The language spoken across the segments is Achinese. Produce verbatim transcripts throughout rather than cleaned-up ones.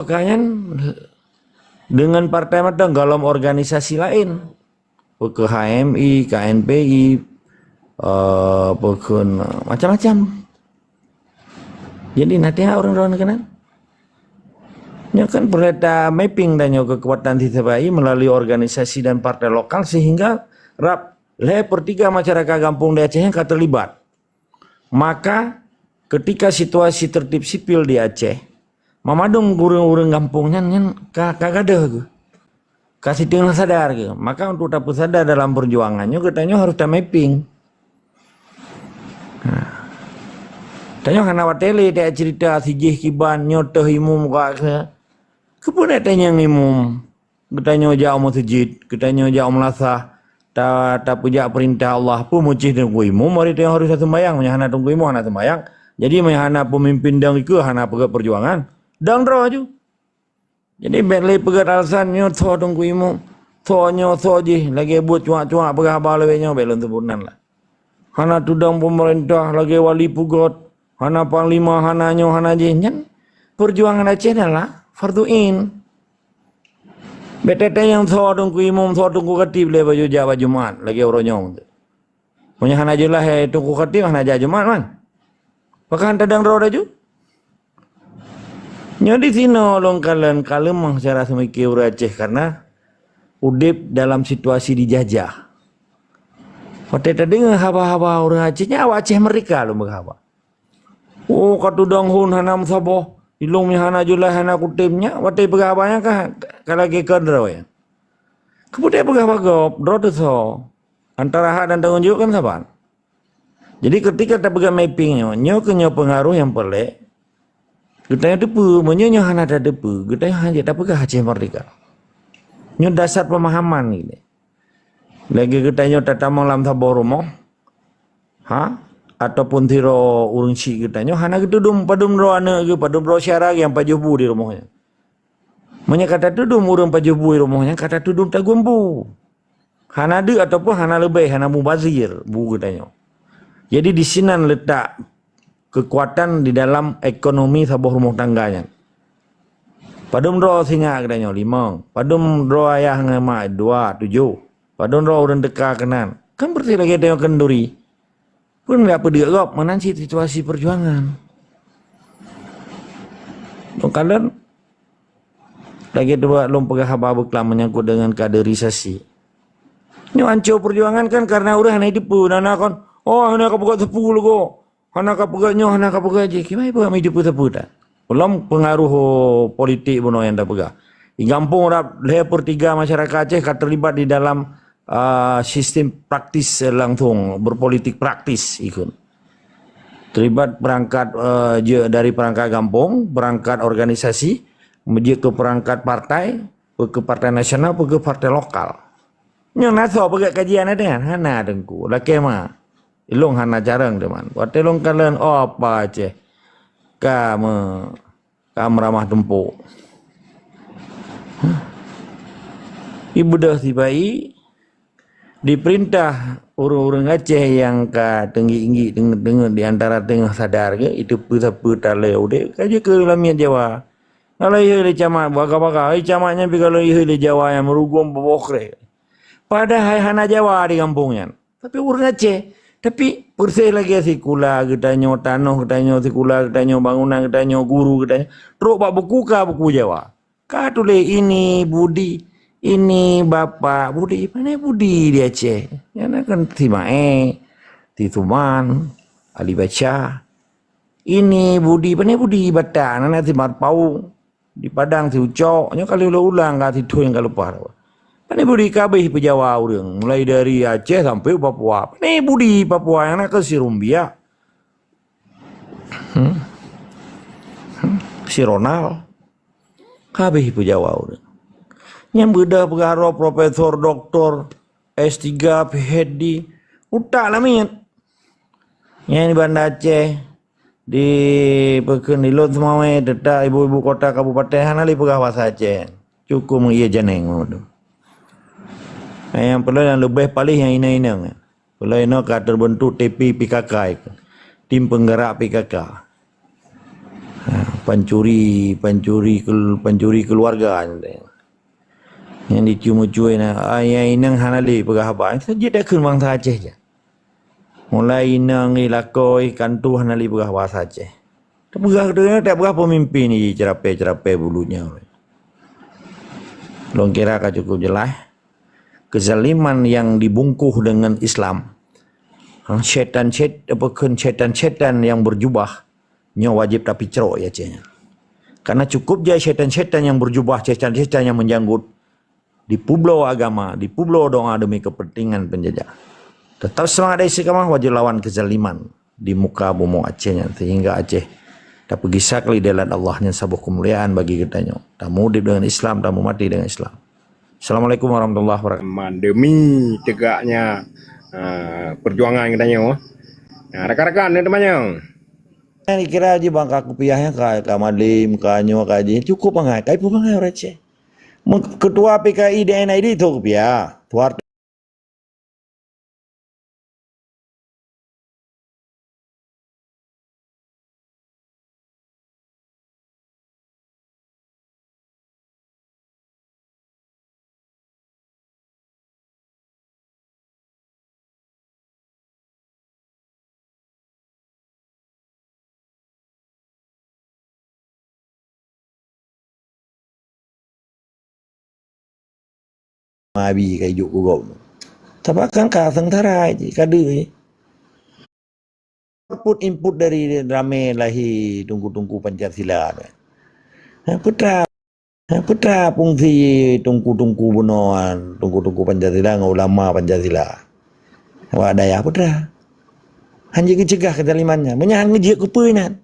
Pakaian dengan partai mantong golom organisasi laén. Peue keuh H M I, K N P I, eh, peue kheun macam-macam. Jadi, na teuh ureuëng droeneuh keunan. Nyoe kan peureulée ta-mapping dan nyoe keukuatan siseubayi meulalu organisasi dan partai lokal sehingga rab lhée per tiga masyarakat gampông di Aceh nyan ka teulibat. Maka, ketika situasi tertib sipil di Aceh, mamadum ureuëng-ureuëng gampông nyan, nyan ka, ka gadôh geuh. Ka siteungoh sadar geuh. Maka, untuk tapeusadar dalam perjuangan nyoe, geutanyoe harôh ta-mapping. Ha. Tanyoe hana watée lé taceurita sijih kiban nyoe teuh imum ka keu. Keupeue na tanyong imum? Geutanyoe jak u meuseujid, geutanyoe jak u meulasah, ta-, tapeujak peurintah Allah. Peue meucih teungku imum, hari tanyoe harôh sumbayang. Meunyoe hana teungku imum, hana sumbayang. Jadi, meunyoe hana peumimpin dang ikeue, hana peugét perjuangan. Dang droe ju. Jadi, bék lé peugét alasan nyoe tho teungku imum, tho nyoe tho jih, lagée buet cuak-cuak peugah haba lawét nyoe, bék lôn seubut nan lah. Hana tudang pemerintah lagée wali peugot, hana panglima, hana nyoe, hana jih. Nyan, perjuangan Aceh adalah fardu ain. Bék teuntée nyang tho teungku imum, tho teungku khatib lé baju jak bak Jumat, lagée uroe nyoe. Meunyoe hana jeulaih, eh, teungku khatib hana jak Jumat, man. Pakon tadang droe laju? Nyoe di sinoe lôn kalon ka leumah cara seumike ureuëng Aceh karena udeb dalam situasi dijajah. Watée tadeungoe haba-haba ureuëng Aceh nyan, awak Aceh merdeka lôn peugah haba. Oh, ka tudang hun hana meusaboh, ilong nyan hana jeulaih, hana kutem nyan, watée peugah haba nyan ka, ka lagée keu droe nyan. Keupeue peugah haba gob, droe teusoe. Antara hak dan tanggong jaweueb kan saban. Jadi, ketika tapeugah mapping nyoe, nyoe keuh nyoe peungaroh nyang peureulée. Geutanyoe teupeue, meunyoe nyoe hana tateupeue, geutanyoe hana jeuet tapeugah Aceh merdeka. Nyoe dasar pemahaman gini. Lagée geutanyoe tatamong lam saboh rumoh, ha? Ataupun sidroe ureuëng syik geutanyoe hana geutudum padum droe aneuëk geuh, padum droe syedara geuh nyang pajoh bu di rumoh nyan. Meunyoe ka tatudum ureuëng pajoh bu di rumoh nyan, ka tatudum taguem bu. Hana deuk ataupun hana leubeh, hana mubazir bu geutanyoe. Jadi, di sinan letak keukuatan di dalam ekonomi saboh rumoh tangga nyan. Padum droe sinyak geutanyoe? Limong. Padum droe ayah ngon mak? Dua, tujoh. Padum droe ureuëng teuka keunan? Kan beureuti lagée tanyoe kheun duri. Peue ndak peuduek gob, meunan cit situasi perjuangan. Lôn kalon, lagée dua lôn peugah haba beuklam menyangkut dengan kaderisasi. Nyoe anco perjuangan kan karena ureuëng hana jiteupeue, na, na kon, oh, hana ka peugah teupeue lagoe. Hana ka peugah nyoe, hana ka peugah jih. Kiban peugah meuideue peue-peue that. Ulôn peungaroh politik bunoe nyang tapeugah. Di gampông rab lhée per tiga masyarakat Aceh ka terlibat di dalam, ah, sistem praktis langsung, berpolitik praktis ikut. Terlibat perangkat, eh, je dari perangkat gampông, perangkat organisasi, meujeuet ke perangkat partai, ke partai nasional, ke partai lokal. Nyoe na soe peugét kajian nyan? Hana teungku. Lakée ma. Ilong hana carông teuma. Watée lôn kalon, oh, apa Aceh? Ka me-, ka meuramah tumpôk. Ibeudôh sibai dipeurintah ureuëng-ureuëng Aceh nyang ka teunggik-inggik teungeut-teungeut di antara teungoh sadar geuh, iteupeue sapeue talée udeb, ka jeuet keu lamiet Jawa. Kalau ihôi lé camat, baga-baga, "Hei, camat nyan pi kalau ihôi lé Jawa nyang meurugom boboh kreh." Padahai hana Jawa di gampông nyan. Tapi ureuëng Aceh. Tapi persis lagée sikula geutanyoe, tanoh geutanyoe, sikula geutanyoe, bangunan geutanyoe, guru geutanyoe. Trok bak buku ka buku Jawa. Ka tuléh ini Budi, ini Bapak Budi. Pane Budi di Aceh? Nyan kan si Mae, si Suman, Ali Bacha. Ini Budi, pane Budi Batak, na si Mat Pau. Di Padang si Ucok, nyoe kali ulang-ulang ka si Thon ka lupa. Pane Budi ka habéh peujawa ureuëng, mulai dari Aceh sampai Papua. Pane Budi Papua nyang na keu si Rumbia. Hmm? Hmm? Si Ronald. Ka habéh peujawa ureuëng. Nyang beudôh peugah droe profesor, doktor, S tiga, P H D. Utak lamiet. Nyan di Banda Aceh, di peue kheun, di Lhokseumawe, teutap ibu-ibu kota kabupaten hana lé peugah bahasa Aceh. Cukup meuié janeng tu. Nyang peureulée nyang leubeh paléh nyang inong-inong. Peureulée inoe ka teubeuntuk T P P K K, Tim Penggerak P K K. Ha, pancuri, pancuri kel-, pancuri keluarga. Nyang dicue-meucue na, ah, nyang inong hana lé peugah haba. Jeuet takheun bansa Aceh jih. Mulai inong, i lakoe, i kantô hana lé peugah bahasa Aceh. Tapeugah, tapeugah pemimpin ni ceurapée-ceurapée bulut nyoe. Lôn kira ka cukup jeulaih. Kezaliman yang dibungkus dengan Islam. Ha, syaitan-syait-, apa kheun syaitan-syaitan yang berjubah. Nyoe wajéb tapicrok ya, Aceh nyan. Karena cukup jai syaitan-syaitan nyang beujubah, syaitan-syaitan nyang meujanggot dipubloe agama, dipubloe doa demi kepentingan penjajah. Tetap seumangat dan istiqamah wajéb lawan kezaliman di muka bumoe Aceh nyan, sehingga Aceh tapeugisa keu lé dalat Allah nyang saboh keumuliaan bagi geutanyoe. Tamu udeb deungon Islam, tamu maté deungon Islam. Assalamualaikum warahmatullahi wabarakatuh. Demi tegaknya, ah, perjuangan geutanyoe. Nah, rakan-rakan dan teman nyang Nyan dikira jih bang ka kupiah nyan ka, ka Madlem, ka nyoe, ka jih. Cukup bangai, ka ipeue bangai ureueng Aceh. Ketua P K I di N I D tu kupiah. Tuar Mabi ka ijok keu gob. Tapi kan ka seungsara jih, ka deuh jih. Output input dari ramé lahé tungku-tungku Pancasila tu. Ha, peue teuma, ha, peue teuma fungsi tungku-tungku bunoe, tungku-tungku Pancasila ngon ulama Pancasila? Awak dayah peue teuma. Hana jeuet geucegah kezaliman nyan. Meunyo hana jeuet keu peue inan.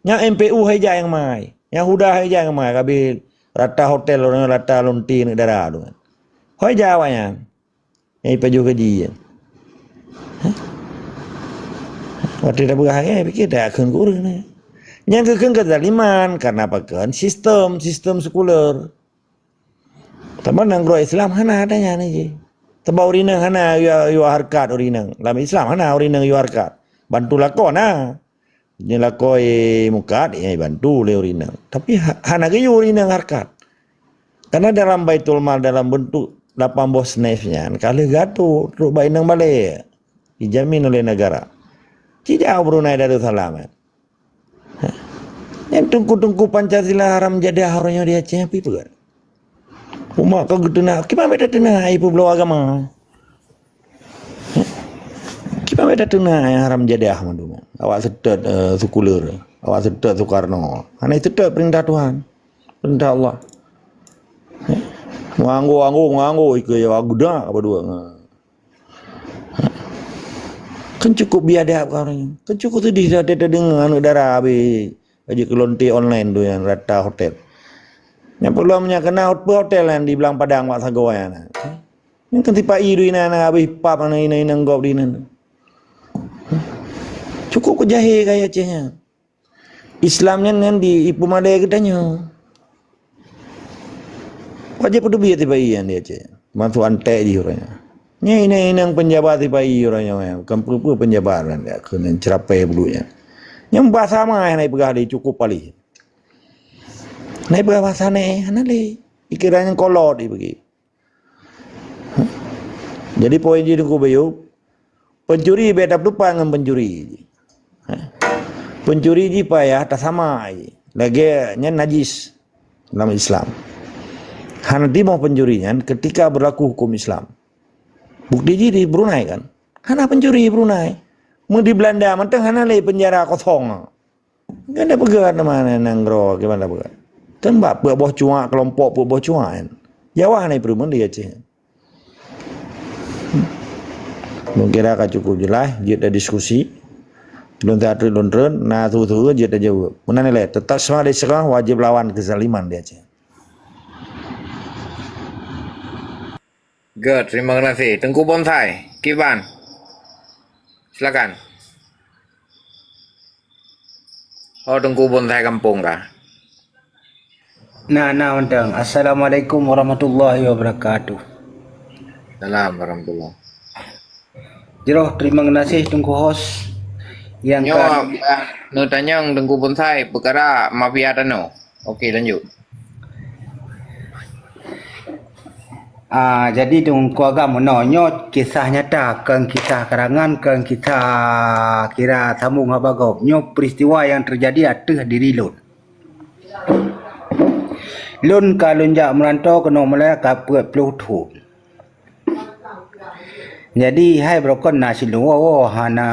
Nyan M P U hai jak nyang mai. Nyan Huda hai jak nyang mai. Ka abéh rata hotel, ureueng rata lonte aneuk dara tu kan. Hai jak awak nyan. Nyang jipajoh gaji nyan. Hah? Watèe tapeugah nyan, pike takheun keu ureueng nyan. Nyang geukheun kezaliman, karena pakon sistem, sistem sekuler. Teuma nanggroe Islam hana ata nyan jih. Teuma ureueng inong hana yue, yue hareukat ureueng inong. Lam Islam hana ureueng inong yue hareukat. Bantu lakoe na. Nyan lakoe mukat, ya, bantu lé ureueng inong. Tapi ha-, hana geuyue ureueng inong hareukat. Karena dalam Baitul Mal, dalam bentuk lapan boh snif nyan, ka lheueh geuatur trok bak inong balèe, dijamin oleh negara. Ci jak u Brunei Darussalam, kan? Ha. Nyan teungku-teungku Pancasila haram jadah uroe nyoe di Aceh, pih peugah. Umat ka geuteuna, kiban beda teuna ai peubloe agama. Kiban beda teuna ai haram jadah mandum. Awak seutôt, eh, sekuler, awak seutôt Soekarno. Hana seutôt peurintah Tuhan, peurintah Allah. Meunganggo-anggo, meunganggo ikeue ya geudak apa dua. Kan cukup biadab ka ureueng nyan. Kan cukup seudeh that tadeungoe aneuk dara abéh baju keulonte online tu nyang rata hotel. Nyang peugah meunyo keunan hotel nyan di Blang Padang wak sagoe nyan. Nyan kan sipa-i dui na, na abéh pap na inong-inong gob di nan. Cukup keu jahé gaya Aceh nyan. Islam nyan, nyan di ipumalée geutanyoe. Wajéb peuteubiet sipa-i nyan di Aceh. Masuk antek jih uroe nyoe. Nyan inong-inong peunjabat sipa-i uroe nyoe, bukan peue-peue peunjabat nyan, keuneuk ceurapée bulut nyan. Nyan bahasa ma hana ipeugah lé cukup paléh. Hana ipeugah bahasa nyan, hana lé. Ikira nyan kolot ibagi. Jadi poin jih Teungku Bayu, pencuri beda peulupa ngon pencuri. Pencuri jih payah tasama jih. Lagée nyan najis dalam Islam. Hana timoh pencuri nyan ketika berlaku hukum Islam. Bukti jih di Brunei kan. Hana pencuri Brunei. Mun di Belanda mantong hana lé penjara kosong. Kan tapeugah teuma nanggroe kiban tapeugah. Kan bak peuet boh cuak, keulompok peuet boh cuak nyan. Jawa hana peureumeun di Aceh. Lôn kira ka cukup jeulaih, jeuet tadiskusi. Lôn that lôn treun, na su-su jeuet tajaweueb. Meunan ilée, teutap seumangat dan istiqamah wajéb lawan keuzaliman di Aceh. Good, terima kasih. Teungku Bonsai, Kiban. Silakan. Oh, Teungku Bonsai kampung kah? Na, na mantong. Assalamualaikum warahmatullahi wabarakatuh. Salam warahmatullah. Jroh, terima kasih Teungku host. Nyang Nyoe ka neutanyong Teungku Bonsai peukara mafia tanoh. Okey, lanjut. Ah, jadi Teungku Agam meunoe, nyoe kisah nyata, kon kisah karangan, kon kisah kira sambung haba gob. Nyoe peristiwa nyang teujadi ateueh diri lôn. Lôn ka lôn jak meuranto keunoe mulai ka peuet ploh thon. Jadi hai beurokon na siluwa woe hana,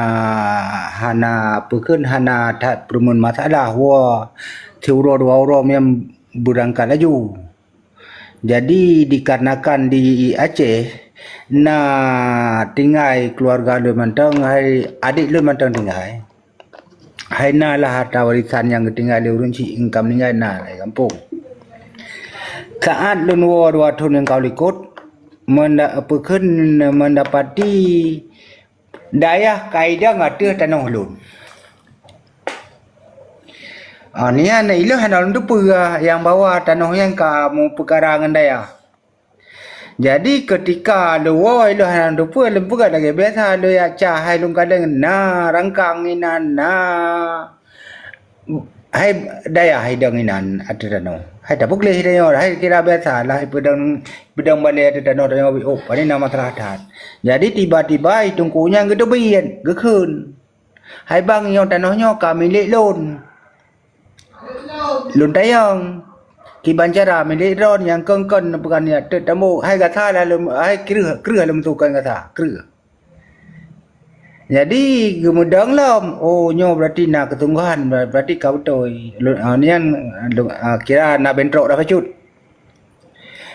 hana peukheun hana that peureumeun masalah woe siuroe dua uroe meunan beurangkat laju. Jadi dikarenakan di Aceh na tinggai keuluwarga lôn mantong, hai adék lôn mantong tinggai. Hai na lah harta warisan nyang geutinggai lé ureuëng chik nyang ka meuninggai na lam gampông. Saat lôn woe dua thon nyang ka likot, menda-, peukheun mendapati dayah ka idong ateueh tanoh lôn. Ah, nyan ilôn hana lôn teupeue nyang bahwa tanoh nyan ka meupeukara ngon dayah. Jadi keutika lôn woe ilôn hana lôn teupeue, lôn peugah lagée biasa, lôn jak cah hai lôn kalon na rangkang inan na hai dayah idong inan ateueh tanoh. Hai tapeugleh tanyoe, hai kira biasa lah peudong, peudong balée ateueh tanoh, tanyoe weueh, oh, pane na masalah that. Jadi tiba-tiba i teungku nyan geuteubiet, geukheun. Hai bang, nyoe tanoh nyoe ka milék lôn. Lôn tanyong, kiban cara milék droe nyang kon-kon neupeugah nyan teuk tamong, hai gata lah lôn, hai kreueh, kreueh lôn meutukon gata, kreueh. Jadi geumeudong lom, oh nyoe berarti na keusungguhan, berarti ka beutôi. Lôn, ah, nyan, lôn, ah, kira na bentrok dah bacut.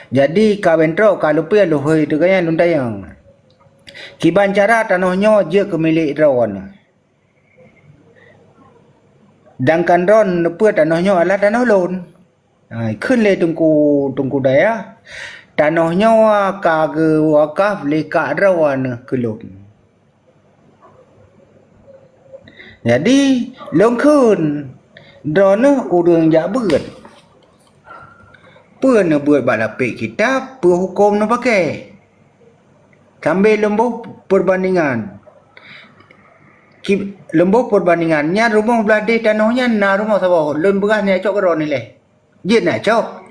Jadi ka bentrok, ka leupie lôn hôi teuka nyan lôn tanyong. Kiban cara tanoh nyoe jeuet keu milék droe nyoe. Sedangkan droe neupeu tanoh nyoe adalah tanoh lôn. Ha, kheun lé teungku, teungku dayah, tanoh nyoe ka geuwakaf lé kak droe nyoe keu lôn. Jadi lôn kheun, droeneuh ureuëng jak beuet. Peue neubeuet bak lapék kitab, peue huköm neupakée. Sambil lôn boh peubandingan. Ki-, lôn boh peubandingan, nyan rumoh blah deh tanoh nyan na rumoh saboh, lôn peugah nyan cok keudroe nilai. Jeuet na cok.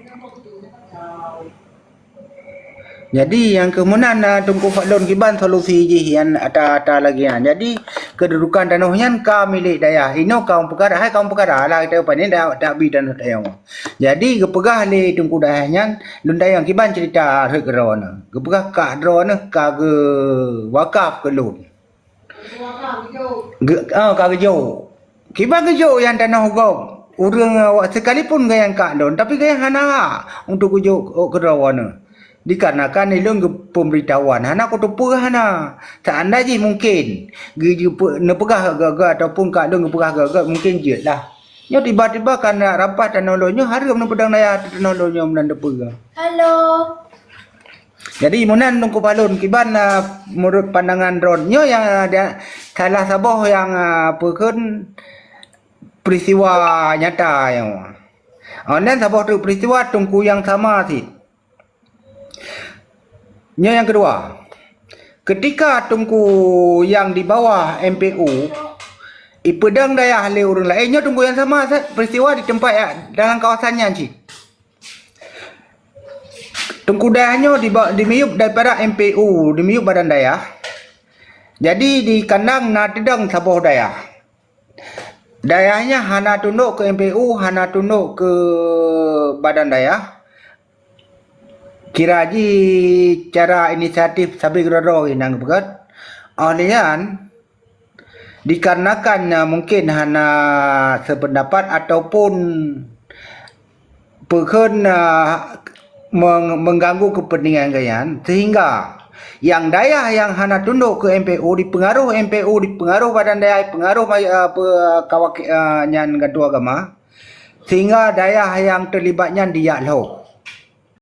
Jadi nyang keu meunan na teungku Fadlon kiban solusi jih nyan ata-ata lagée nyan. Jadi kedudukan tanoh nyan ka milék dayah. Inoe kaum peukara, hai kaum peukara lah gata pane dak, dak bi tanoh tayong. Jadi geupeugah lé teungku dayah nyan, lôn tanyong kiban cerita rhot keudroe nyoe. Geupeugah kak droeneuh ka geuwakaf keu lôn. Ge-, ah, ka geujok. Kiban geujok nyang tanoh gob. Ureuëng awak sekalipun gayang kak lôn, tapi gayang hana hak untuk geujok keudroe nyoe. Dikarenakan ilôn geupeubeuritahuan, hana kuteupeue hana. Seandai jih mungkin geu-, geupe-, neupeugah geuh-geuh ataupun kak lôn geupeugah geuh-geuh, mungkin jeuet lah. Nyoe tiba-tiba ka na rampas tanoh lôn nyoe hareuem neupeudong dayah tanoh lôn nyoe meunan teupeue. Halo. Jadi meunan Teungku Fadlon kiban, ah, meunurot pandangan droe nyoe nyang, ah, dia, salah saboh nyang, ah, peukheun peristiwa nyata nyoe. Ah, dan saboh teuk peristiwa teungku nyang sama cit. Nyoe nyang keudua. Ketika teungku nyang di bawah M P U ipeudong dayah lé ureuëng laén, nyoe teungku nyang sama sa-, peristiwa di teumpat ya, dalam kawasan nyan cit. Teungku dayah nyoe diba-, dimiyueb daripada M P U, dimiyueb badan dayah. Jadi di kandang na teudong saboh dayah. Dayah nyan hana tundok keu M P U, hana tundok keu badan dayah. Kira jih cara inisiatif sabe keudroe-droe nyang geupeugét. Óh lheueh nyan, dikarenakan, eh, mungkin hana sependapat ataupun peukheun, eh, meng-, mengganggu kepentingan geuhnyan, sehingga nyang dayah nyang hana tundok keu M P U, dipeungaroh M P U, dipeungaroh badan dayah, dipeungaroh ma-, eh, pe-, kawak-, eh, nyan geutanyoe agama, sehingga dayah nyang teulibat nyan dijak lhok.